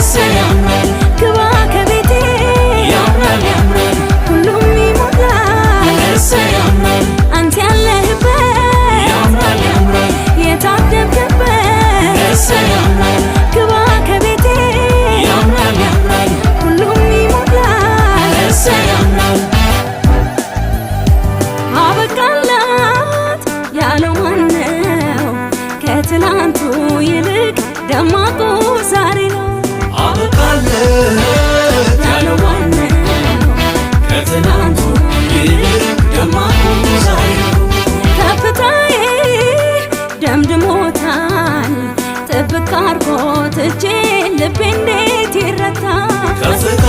እሰይ ያምራል። ግባ ከቤቴ ያምራል ያምራል። ሁሉም ይሞላል። እሰይ ያምራል። አንተ ያለህበት ያምራል ያምራል። የታደምክበት እሰይ ያምራል። ግባ ከቤቴ ያምራል ያምራል። ሁሉም ይሞላል። እሰይ ያምራል። አበቃላት ያለው ማነው? ከትላንቱ ይልቅ ደማቁ ዛሬ ነው። አበቃለት ያለው ማነው? ከትናንቱ ይልቅ ደማቁ ዛሬ ነው። ከፍታዬ ደምድሞታል፣ ጥብቅ አርጎት እጄን ልቤ እንዴት ይረታል? ከፍታ